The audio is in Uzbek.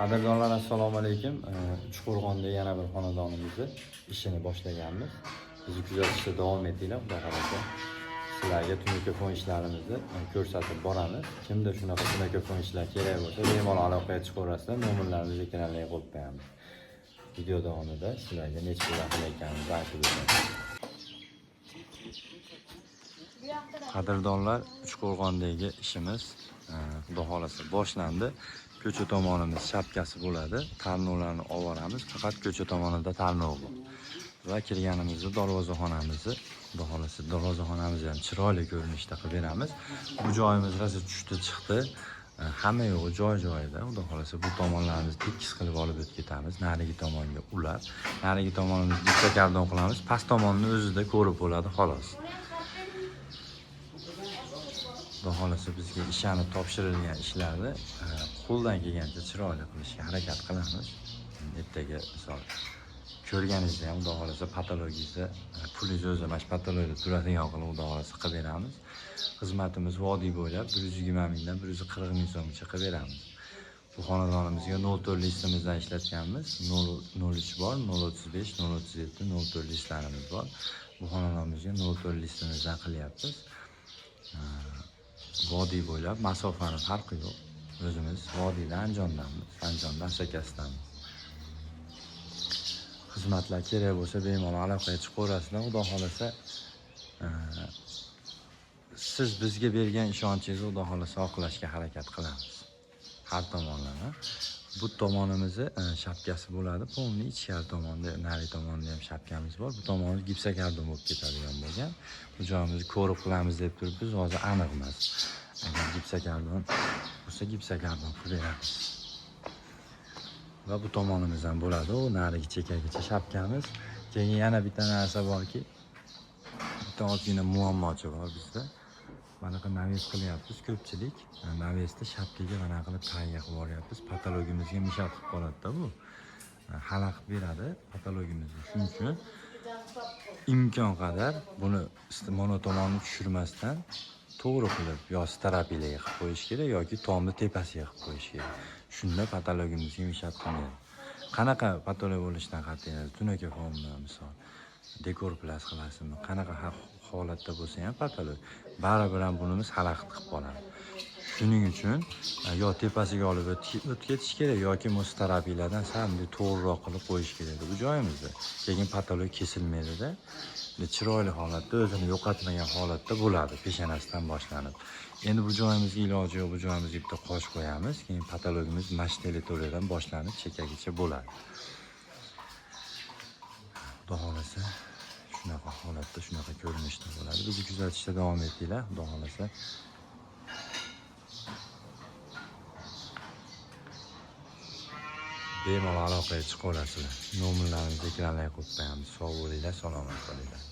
Qadrdonlar, assalomu alaykum. Uchqo'rg'onda yana bir xonadonimizni ishini boshlaganmiz. Bizni kuzatishda davom etinglar. Xudo xohlasa sizlarga tunuka ishlarimizni ko'rsatib boramiz. Kimda shunaqa tunuka ishlar kerak bo'lsa, bemalol aloqaga chiqaverasizlar. Nomerlarimizni ekranlarga qo'yib qo'yamiz. Video davomida sizlarga necha puldan qilayotganimizni aytib o'tamiz. Qadrdonlar, Uchqo'rg'ondagi ishimiz xudo xohlasa boshlandi. Ko'cha tomonimiz shapkasi bo'ladi. Tarnovlarni olib, faqat ko'cha tomonida tarnov bor. Va kirganimizda darvozaxonamizni, xudo xohlasa darvozaxonamizni ham chiroyli ko'rinishda qilib beramiz. Bu joyimiz rosa tushdi chiqdi. Hamma yo'g'i joy-joyida. Xudo xohlasa bu tomonlarimizni tekis qilib olib o'tib ketamiz. Narigi tomonga ulab, narigi tomonimizni gipsokardon qilamiz. Past tomonni o'zida ko'rib bo'ladi xolos. Xudo xohlasa bizga ishonib topshirilgan ishlarni qo'ldan kelgancha chiroyli qilishga harakat qilamiz. Ertaga misol ko'rganingizda ham xudo xohlasa patologiyangizda pulingiz o'zi mana shu patologiyada turadigan qilib xudo xohlasa qilib beramiz. Xizmatimiz vodiy bo'ylab 120 mingdan 140 ming so'mgacha qilib beramiz. Bu xonadonimizga 04 listimizdan ishlatganmiz. 0,03 bor, 0,35, 0,37, 0,4 listlarimiz bor. Bu xonadonimizga 0,4 listimizdan qilyapmiz. Vodiy bo'ylab masofani farqi yo'q. O'zimiz vodiyda Andijondanmiz. Andijonda Asakasidamiz. Xizmatlar kerak bo'lsa bemalol aloqaga chiqaverasizlar. Xudo xohlasa siz bizga bergan ishonchingizni xudo xohlasa oqlashga harakat qilamiz. Har tomonlama. Bu tomonimizni shapkasi bo'ladi. Полный ichkari tomonda, nari tomonda ham shapkamiz bor. Bu tomonimiz gipsokardon bo'lib ketadigan bo'lgan. Bu joyimizni ko'rib qilamiz deb turibmiz, hozir aniq emas. Agar gipsokardon bo'lsa, gipsokardon qilib beramiz. Va bu tomonimiz ham bo'ladi, u narigi chekagacha shapkamiz. Keyin yana bitta narsa borki, bitta ozgina muammochi bor bizda. Manaqa навес qilyapmiz ko'pchilik. Навес ni shapkaga mana qilib tagiga qilib yuboryapmiz. Patologimizga мешать qilib qoladi-da bu. Xalaqit beradi patologimizga. Shuning uchun imkon qadar buni mono tomonni tushirmasdan to'g'ri qilib yo стропила ga qilib qo'yish kerak yoki tomni tepasiga qilib qo'yish kerak. Shunda patologimizga мешать qilmaydi. Qanaqa patolog bo'lishidan qat'iy nazar, tunaka fonmi misol, dekor plas qilasizmi, qanaqa holatda bo'lsa ham patolog baribir ham bunimiz xalaqit qilib qoladi. Shuning uchun yo tepasiga olib o'tib ketish kerak yoki стропила dan sal bunday to'g'riroq qilib qo'yish kerak bu joyimizda. Keyin patolog kesilmaydida, chiroyli holatda o'zini yo'qotmagan holatda bo'ladi peshonasidan boshlanib. Endi bu joyimizga iloji yo'q, bu joyimizga bitta qosh qo'yamiz, keyin patologimiz mana shu territoriyadan boshlanib chekagacha bo'ladi. Xudo xohlasa shunaqa holatda, shunaqa ko'rinishda bo'ladi. Bizni kuzatishda davom etinglar, xudo xohlasa. Bemalol aloqaga chiqaverasizlar. Nomerlarimizni ekranlarga qo'yib qo'yamiz. Sog' bo'linglar, salomat bo'linglar.